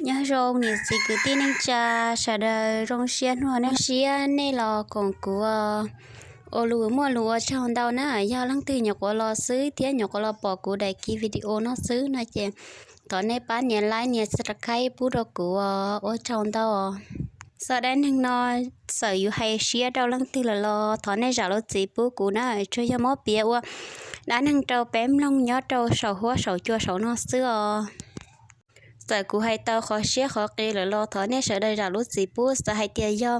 Nyob zoo niam txiv kwv tij neej tsa sawv daws, zoo siab hnub no siab nej los koom kuv ua lus muaj lus ua tsaug ntau na. Yog leej twg nyuam qhuav los xwb thiab nyuam qhuav los pom kuv daim video no xwb no ces thov nej pab nias like nias subscribe pub rau kuv, ua tsaug ntau. Txoj dab neeg no txawm yus hais siab rau leej twg lawm los thov nej zam lub txim pub kuv na, tsuas yog muab piav ua dab neeg rau peb mloog nyob rau saum huab saum cua saum no xwb os. Txawm kuv hais tau qhov siab qhov qis lawm los thov nej sawv daws zam lub txim pub, txawm hais tias yog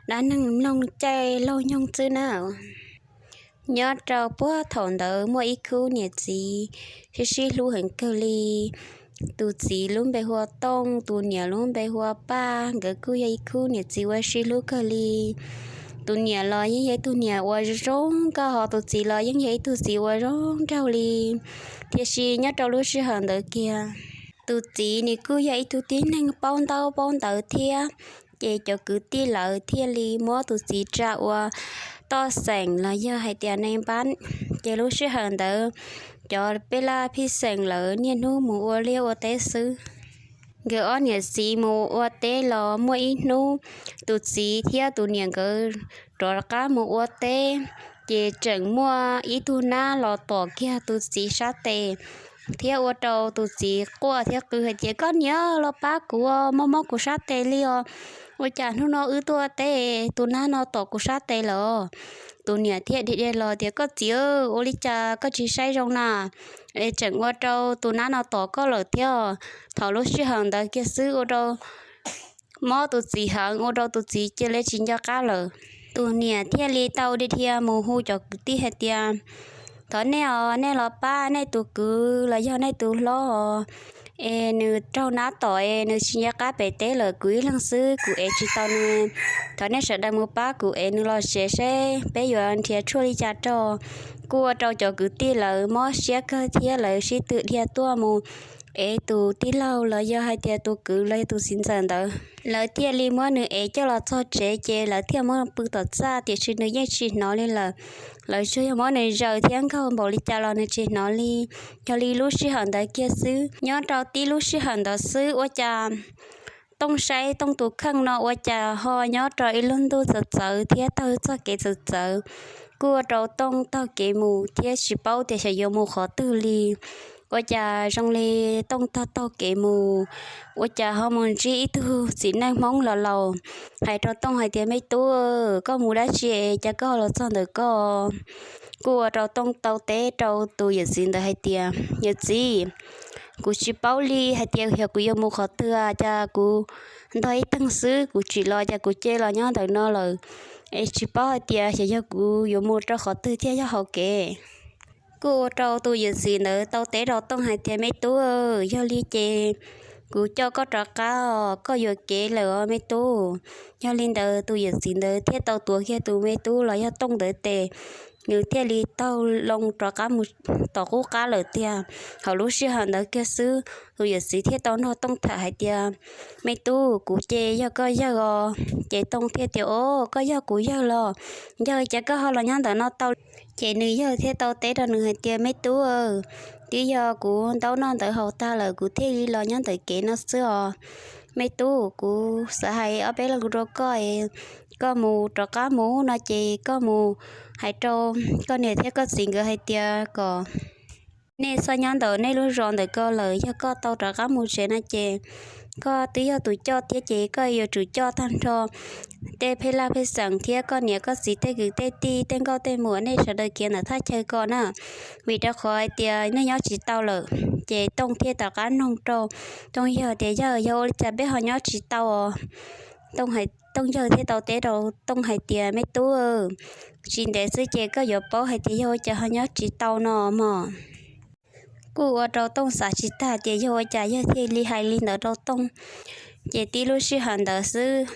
dab neeg mloog caij laug nyoog xwb na. Nyob rau puag thaum ntawd muaj ib khub niam txiv sib sib hlub heev kawg li. Tus txiv lub npe hu ua Tooj, tus niam lub npe hu ua Paj, nkawd kuj yog ib khub niam txiv uas sib hlub kawg li. Tus niam los yeej yog ib tug niam uas zoo nkauj, ho tus txiv los yeej yog ib tug txiv uas zoo nraug li. Tiam sis nyob rau lub sij hawm ntawd kiag, tus txiv nws kuj yog ib tug tib neeg paub ntaub paub ntawv thiab, ces cov kwv tij lawv thiaj li muab tus txiv tsa ua toj xeem los yog hais tias neeg npab. Ces lub sij hawm ntawd cov peb laj phij xeem lawv niaj hnub mus ua liaj ua teb xwb. Nkawd ob niam txiv mus ua teb los muaj ib hnub tus txiv thiab tus niam nkawd rov qab mus ua teb, ces tseem muaj ib tug nab los tom kiag tus txiv sab tes thiab ua rau tus txiv quaj thiab qw hais tias, Koj niam, los pab kuv, mob mob kuv sab tes li os. Ua cas hnub no wb tuaj teb tus nab no tom kuv sab tes lawm? Tus niam thiaj dhia dhia los tias, Koj txiv, ua li cas koj tsis saib zoo na? Es tseem ua rau tus nab no tom koj lawm thiab. Thaum lub sij hawm ntawd kiag xwb ua rau mob tus txiv heev, ua rau tus txiv cia li tsis nco qab lawm. Tus niam thiaj li tau dhia dhia mus hu cov kwv tij hais tias, Thov nej os, nej los pab nej tus kwv los yog nej tus hlob os, es nws raug nab tom es nws tsis nco qab pem teb lawm, kuv ib leeg xwb kuv ev tsis tau nws. Thov nej sawv daws mus pab kuv ev nws los tsev seb peb yuav nrhiav tshuaj li cas rau. Kuj ua rau cov kwv tij lawv mob siab kawg thiab lawv sib tw dhia tuaj mus ev tus tij laug los yog hais tias tus kwv los yog tus txiv ntxawm ntawd. Lawv thiaj li muab nws ev coj los txog tsev ces lawv thiaj muab pw tom txaj, tiam sis nws yeej tsis hnov li lawm. Lawv tsuas yog muab nws zaws thiab nkaug npaum li cas los nws tsis hnov li. Yog li lub sij hawm ntawd kiag xwb, nyob rau tib lub sij hawm ntawd xwb ua cas Tooj saib Tooj tus kheej no ua cas ho nyob rau ib lub ntuj txawv txawv thiab taug txoj kev txawv txawv. Kuj ua rau Tooj taug kev mus thiab tsis paub tias xyov yuav mus qhov twg li. Ua cas zoo li Tooj taug taug kev mus, ua cas ho mus ntsib ib tug txiv neej Hmoob laus laus hais rau Tooj hais tias, Me tub, koj mus dab tsi es cas koj los txog ntawm koj? Kuj ua rau Tooj tau teb rau tus yawm txiv ntawd hais tias, Yawm txiv, kuv tsis paub li hais tias xyov kuv yuav mus qhov twg, cas kuv ntog ib teeg xwb kuv tsim los cas kuv cia li los nyob ntawm no lawm, es tsis paub hais tias xyov yog kuv yuav mus rau qhov twg thiaj yog hauv kev. Kuj ua rau tus yawm txiv ntawd tau teb rau Tooj hais tias, Me tub, yog li ces kuv coj koj rov qab os, koj yuam kev lawm os me tub. Yog li ntawd tus yawm txiv ntawd thiaj tau tuav kiag tus me tub los yog Tooj ntawd tes, nws thiaj li taug loo rov qab mus tom qub qab lawm tiag. Hauv lub sij hawm ntawd kiag xwb tus yawm txiv thiaj tau nrog Tooj tham hais tias, Me tub, kuv ces yog koj yawg os. Ces Tooj thiaj tias, O, koj yog kuv yawg los? Yog cas koj ho los nyob ntawm no tau? Ces nws yawg thiaj tau teb rau nws hais tias, Me tub, twb yog kuv ntaub noj ntawv haus tag lawm kuv thiaj li los nyob ntawm kev no xwb os. Me tub, kuv xav hais ob peb lo lus rau koj, koj mus rov qab mus no ces koj mus hais rau koj niam thiab koj txiv nkawd hais tias kom nej txhob nyob ntawm nej lub zos ntawm ko lawm, yog koj tau rov qab mus tsev no ces koj twb yog tus coj thiab ces koj yuav tsum coj tag nrho tej phej laj phej xeem thiab koj niam koj txiv tej kwv tej tij tej nkauj tej muam nej sawv daws khiav ntawm thaj chaw ko na. Vim rau qhov hais tias nej nyob tsis tau lawm. Ces Tooj thiaj rov qab noog rau Tooj yawg tias, Yawg, yog ua li cas peb ho nyob tsis tau os? Tooj yawg thiaj tau teb rau Tooj hais tias, Me tub, tsis ntev xwb ces koj yuav paub hais tias yog ua cas ho nyob tsis tau no mog. Kuj ua rau Tooj xav tsis tag tias yog ua cas yawg thiaj li hais li ntawd rau Tooj. Ces tib lub sij hawm ntawd xwb,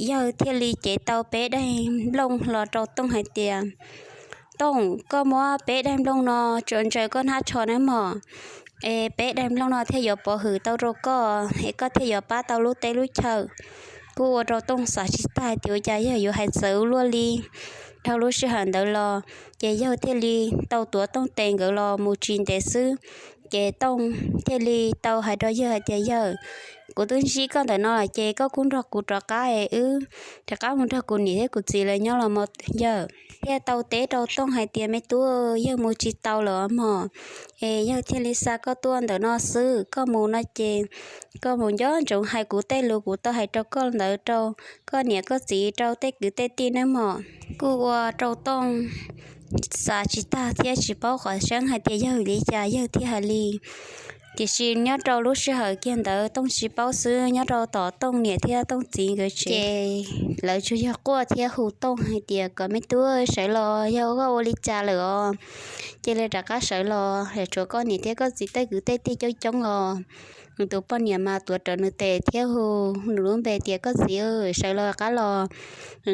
yawg thiaj li cev tau peb daim nplooj los rau Tooj hais tias, Tooj, koj muab peb daim nplooj no tso ntsaws koj hnab tsho nawb mog, es peb daim nplooj no thiaj yuav pov hwm tau rau koj es koj thiaj yuav pab tau lub teb lub chaw. Kuj ua rau Tooj xav tsis tag tias ua cas yawg yuav hais txawv ua luaj li. Dhau lub sij hawm ntawd los ces yawg thiaj li tau tuav Tooj tes nkawd los mus tsis ntev xwb, Ces Tooj thiaj li tau hais rau yawg hais tias, Yawg, kuv twb ntsib koj ntawm no lawm ces koj kuj nrog kuv rov qab es wb rov qab mus nrog kuv niam thiab kuv txiv lawv nyob los mas yawg. Thiaj tau teb rau Tooj hais tias, Me tub, yawg mus tsis tau lawm os mog, es yawg thiaj li xa koj tuaj ntawm no xwb. Koj mus no ces koj mus nco ntsoov hais kuv tej lus kuv tau hais rau koj ntawd rau koj niam koj txiv, rau tej kwv tej tij nawb mog. Kuj ua rau Tooj xav tsis tag thiab tsis paub qhov tseeb hais tias yog vim li cas yawg thiaj hais li. Tiam sis nyob rau lub sij hawm kiag ntawd Tooj tsis paub xwb, nyob rau tom Tooj niam thiab Tooj txiv nkawd tsev, lawv tsuas yog quaj thiab hu Tooj hais tias, Kom me tub sawv los, yog koj ua li cas lawm os, cia li rov qab sawv los, tshuav koj niam thiab koj txiv tej kwv tej tij coob coob os. Nws tus poj niam mas tuav rawv nws tes thiab hu nws lub npe tias, Koj txiv, sawv los qab los,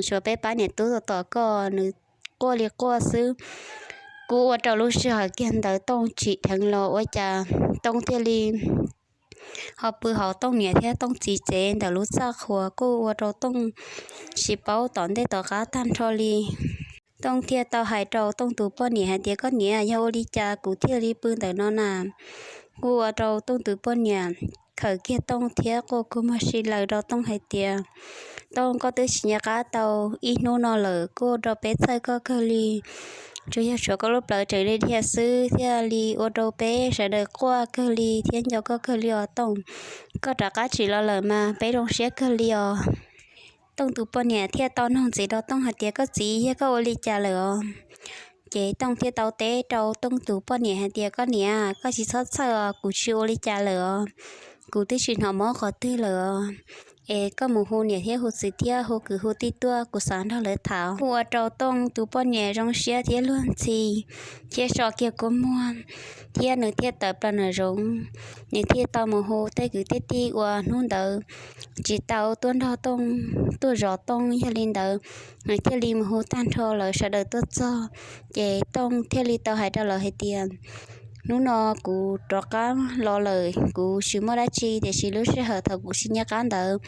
tshuav peb pab niam tub tos koj. Nws quaj li quaj xwb. Kuj ua rau lub sij hawm kiag ntawd Tooj tsim dheev los ua cas Tooj thiaj li ho pw hauv Tooj niam thiab Tooj txiv tsev ntawm lub txaj qhua, kuj ua rau Tooj tsis paub tom ntej tom qab tag nrho li. Tooj thiaj tau hais rau Tooj tus poj niam hais tias, Koj niam, yog ua li cas kuv thiaj li pw ntawm no na? Kuj ua rau Tooj tus poj niam khawm kiag Tooj thiab quaj kua muag si laws rau Tooj hais tias, Tooj, koj twb tsis nco qab tau ib hnub no lawm, kuj ua rau peb txhawj koj kawg li. Tsuas yog tshuav koj lub plawv tseem li dhia xwb thiaj li ua rau peb sawv daws quaj kawg li thiab nco koj kawg li os Tooj. Koj rov qab tsim los lawm mas peb zoo siab kawg li os. Tooj tus poj niam thiaj tau nug ntxiv rau Tooj hais tias, Koj txiv, yog koj ua li cas lawm os? Ces Tooj thiaj tau teb rau Tooj tus poj niam hais tias, Koj niam, koj tsis txhob txhawj os, kuv tsis ua li cas lawm os. Kuv twb tsis hnov mob qhov twg lawm os. Es koj mus hu niam thiab hu txiv thiab hu kwv hu tij tuaj, kuv xav nrog lawv tham. Kuj ua rau Tooj tus poj niam zoo siab thiab luag ntxhi thiab so kiag kua muag, thiab nws thiaj tawm plaws nram zoov. Nws thiaj tau mus hu tej kwv tej tij uas hnub ntawd tsis tau tuaj nrog Tooj tuaj zov Tooj. Yog li ntawd, nws thiaj li mus hu tag nrho lawv sawv daws tuaj txog. Ces Tooj thiaj li tau hais rau lawv hais tias, Hnub no kuv rov qab los lawm, kuv tsis muaj dab tsi, tiam sis lub sij hawm thaum kuv tsis nco qab ntawd,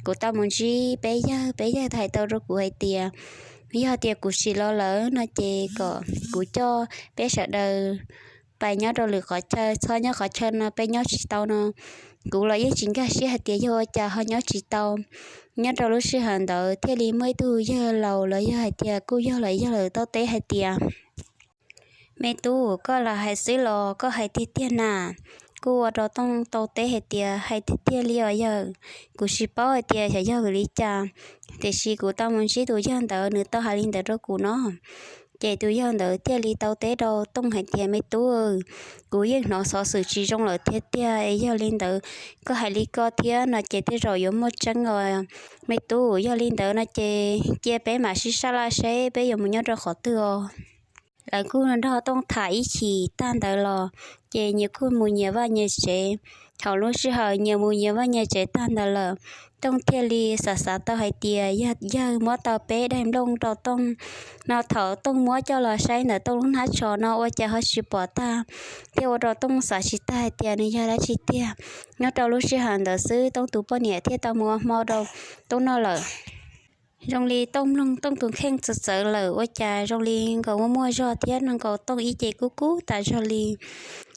kuv tau mus ntsib peb yawg, peb yawg hais tau rau kuv hais tias yog tias kuv tsis los lawm no ces kom kuv coj peb sawv daws pais nyob rau lwm qhov chaw, txhob nyob qhov chaw no peb nyob tsis tau no. Kuv los yeej tsis nkag siab hais tias yog ua cas ho nyob tsis tau. Nyob rau lub sij hawm ntawd thiaj li muaj ib tug yawg laus los yog hais tias kuj yog lawm yog lawm tau teb hais tias, Me tub, koj lam hais xwb los koj hais tiag tiag na? Kuj ua rau Tooj tau teb hais tias, Hais tiag tiag li os yawg. Kuv tsis paub hais tias xyov yog vim li cas, tiam sis kuv tau mus ntsib tus yawg ntawd, nws tau hais li ntawd rau kuv no. Ces tus yawg ntawd thiaj li tau teb rau Tooj hais tias, Me tub, kuv yeej hnov xov xwm tsis zoo lawm tiag tiag, yog li ntawd koj hais li ko thiab no ces tej zaum yuav muaj tseeb os. Me tub, yog li ntawd no ces cia peb mam sib sab laj seb peb yuav mus nyob rau qhov twg os. Lawv kuj nrog Tooj tham ib chim tag ntawd los, ces nyias kuj mus nyias vaj nyias tsev. Thaum lub sij hawm nyias mus nyias vaj nyias tsev tag ntawd lawm, Tooj thiaj li xav xav tau hais tias yog yawg muab tau peb daim nplooj rau Tooj no. Thaum Tooj muab coj los saib ntawm Tooj lub hnab tsho no ua cas ho tsis pom tag, thiaj ua rau Tooj xav tsis tag hais tias nws yog dab tsi tiag. Nyob rau lub sij hawm ntawd xwb Tooj tus poj niam thiaj tau mus ua hmo rau Tooj noj lawm. Zoo li Tooj mloog Tooj tus kheej txawv txawv lawm ua cas zoo li nkaus muaj muaj zog thiab nkaus Tooj ib ce kub kub tas zog li.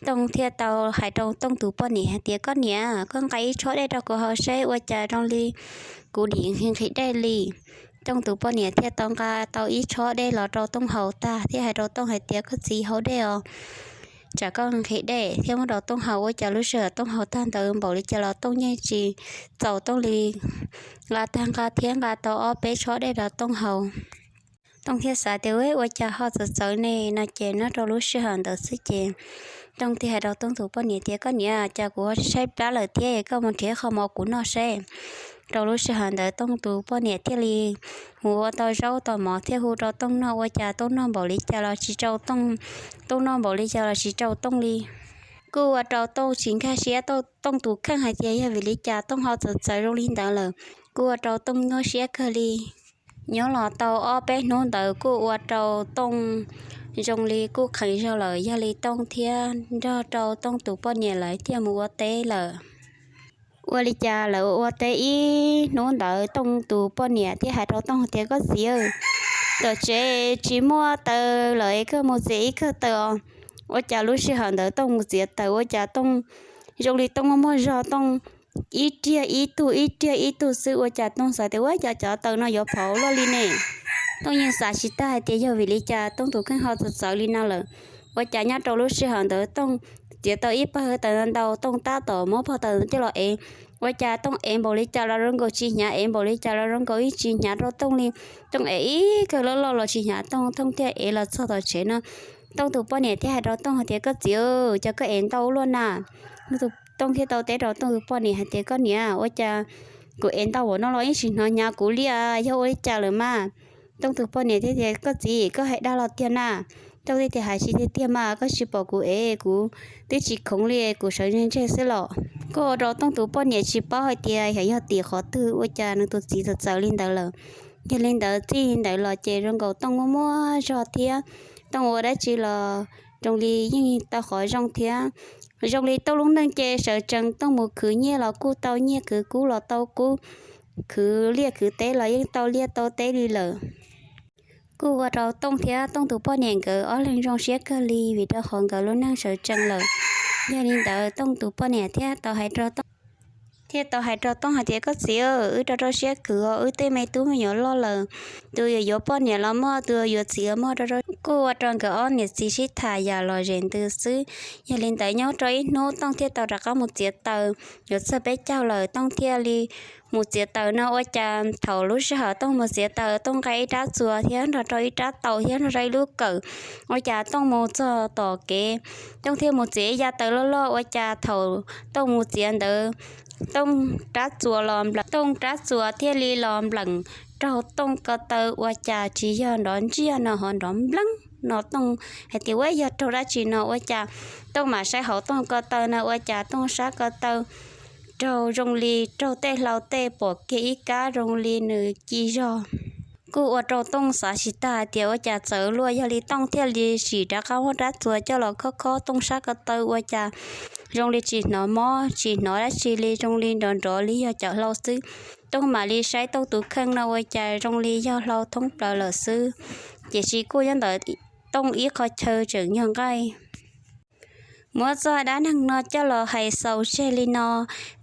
Tooj thiaj tau hais rau Tooj tus poj niam hais tias, Koj niam, koj nqa ib tshob dej rau kuv haus seb ua cas zoo li kuv nim nqhis dej li. Tooj tus poj niam thiaj tau nqa tau ib tshob dej los rau Tooj haus tag thiab hais rau Tooj hais tias, Koj txiv, haus dej os, tsam koj nqhis dej. Thiab muab rau Tooj haus, ua cas lub sij hawm Tooj haus tag ntawd npaum li cas los Tooj yeej tsis txaus Tooj li, nqa tag nqa thiab nqa tau ob peb tshob dej rau Tooj haus. Tooj thiaj xav tias, Ua cas ho txawv txawv ne? No ces nyob rau lub sij hawm ntawd xwb ces Tooj thiaj hais rau Tooj tus poj niam tias, Koj niam, cas kuv ho saib plab lawm thiab, koj mus nrhiav qho mov kuv noj seb. Rau lub sij hawm ntawd Tooj tus poj niam thiaj li mus ua tau zaub tau mov thiab hu rau Tooj noj, ua cas Tooj noj npaum li cas los tsis rau Tooj, Tooj noj npaum li cas los tsis rau Tooj li. Kuj ua rau Tooj tsis nkag siab, Tooj tus kheej hais tias yog vim li cas Tooj ho txawv txawv zoo li ntawd lawm. Kuj ua rau Tooj nyuaj siab kawg li. Nyob los tau ob peb hnub ntawd kuj ua rau Tooj zoo li kuj kheev zog lawm, yog li Tooj thiaj nrog rau Tooj tus poj niam lawv thiaj mus ua teb lawm. Ua li cas lawv ua teb ib hnub ntawd Tooj tus poj niam thiaj hais rau Tooj tias, Koj txiv, tom tsev tsis muaj taws lawm, koj mus txiav ib kawm taws os. Ua cas lub sij hawm ntawd Tooj mus txiav taws ua cas Tooj zoo li Tooj muaj muaj zog, Tooj ib riag ib tug ib riag ib tug xwb, ua cas Tooj xav tias ua cas cov taws no yuav phov luaj li ne. Tooj yeej xav tsis tag hais tias yog vim li cas Tooj tus kheej ho txawv txawv li no lawm. Ua cas nyob rau lub sij hawm ntawd Tooj txiav tau ib pawg taws ntau, Tooj tab tom muab pawg taws coj los ev. Ua cas Tooj ev npaum li cas los zoo nkaus tsis hnyav, ev npaum li cas los zoo nkaus yeej tsis hnyav rau Tooj li. Tooj ev ib kawg loj loj los tsis hnyav Tooj, Tooj thiaj ev los txog tom tsev no. Tooj tus poj niam thiaj hais rau Tooj hais tias, koj txiv, cas koj ev ntau luaj na? Tooj thiaj tau teb rau Tooj tus poj niam hais tias, koj niam, ua cas kuv ev ntau ua no los yeej tsis hnov hnyav kuv li, yog ua li cas lawm mas? Tooj tus poj niam thiaj tias, koj txiv, koj hais dag los tiag na? Tooj thiaj tias, hais tsis tiag tiag mas, koj tsis pom kuv ev, kuv twb tsis khoov li, kuv sawv ntseg ntseg xwb los. Kuj ua rau Tooj tus poj niam tsis paub hais tias xyov yog tim qhov twg ua cas nws tus txiv txawv txawv li ntawd lawm. Yog li ntawd txij ntawd los ces zoo nkaus Tooj muaj muaj zog thiab, Tooj ua dab tsi los zoo li yeej tau qhov zoo thiab. Zoo li Tooj lub neej ces sawv tsees, Tooj mus khwv nyiaj los kuj tau nyiaj, khwv kub los tau kub, khwv liaj khwv teb los yeej tau liaj tau teb li lawm. Kuj ua rau Tooj thiab Tooj tus poj niam nkawd ob leeg zoo siab kawg li vim rau qhov nkawd lub neej sawv tsees lawm. Yog li ntawd Tooj tus poj niam thiaj tau hais rau Tooj, thiaj tau hais rau Tooj hais tias, koj txiv, wb rau rau siab khwv os, wb tej me tub me nyuam loj lawm, tus yuav yuav poj niam los muaj, tus yuav yuav txiv los muaj, rau rau. Kuj ua rau nkawd ob niam txiv sib tham yam lom zem ntws xwb. Yog li ntawd nyob rau ib hnub Tooj thiaj tau rov qab mus txiav taws, yuav txog peb caug lawm Tooj thiaj li mus txiav taws no ua cas thaum lub sij hawm Tooj mus txiav taws Tooj nqa ib rab txuas thiab nrog rau ib rab taus thiab nrog rau ib lub kawm. Ua cas Tooj mus txog tom kev, Tooj thiaj mus txiav ib yav taws loj loj ua cas thaum Tooj mus txiav ntawd, Tooj rab txuas los npleem, Tooj rab txuas thiaj li los npleem raug Tooj ko taw ua cas tsis yog nrov ntsiag no ho nrov npleeb no. Tooj hais tias ua yog raug dab tsi no ua cas, Tooj mam saib hauv Tooj ko taw no ua cas Tooj sab ko taw raug zoo li raug tej hlau tej pom kiag ib kab zoo li nws ci zog. Kuj ua rau Tooj xav tsis tag hais tias ua cas txawv luaj, yog li Tooj thiaj li sim rov qab muab rab txuas coj los khob khob Tooj sab ko taw ua cas zoo li tsis hnov mob tsis hnov dab tsi li, zoo li nrov nrov li yog cov hlau xwb. Tooj mam li saib Tooj tus kheej no ua cas zoo li yog hlau thoob plaws lawm xwb. Tiam sis kuj nyob ntawm Tooj ib qho chaw tseem yog nqaij. Muab txoj dab neeg no coj los hais xaus tseg li no,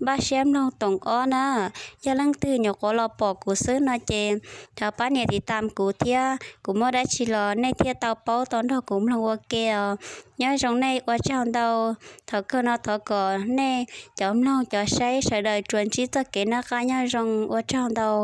npaj siab mloog toom ob na. Yog leej twg nyuam qhuav los pom kuv xwb no ces thov pab nias tiv tam kuv thiab, kuv muaj dab tsi los nej thiaj tau paub tau nrog kuv mloog ua ke os. Nyob zoo nej, ua tsaug ntau. Thaum kawg no thov kom nej cov mloog cov saib sawv daws tsuas ntsib txoj kev noj qab nyob zoo, ua tsaug ntau.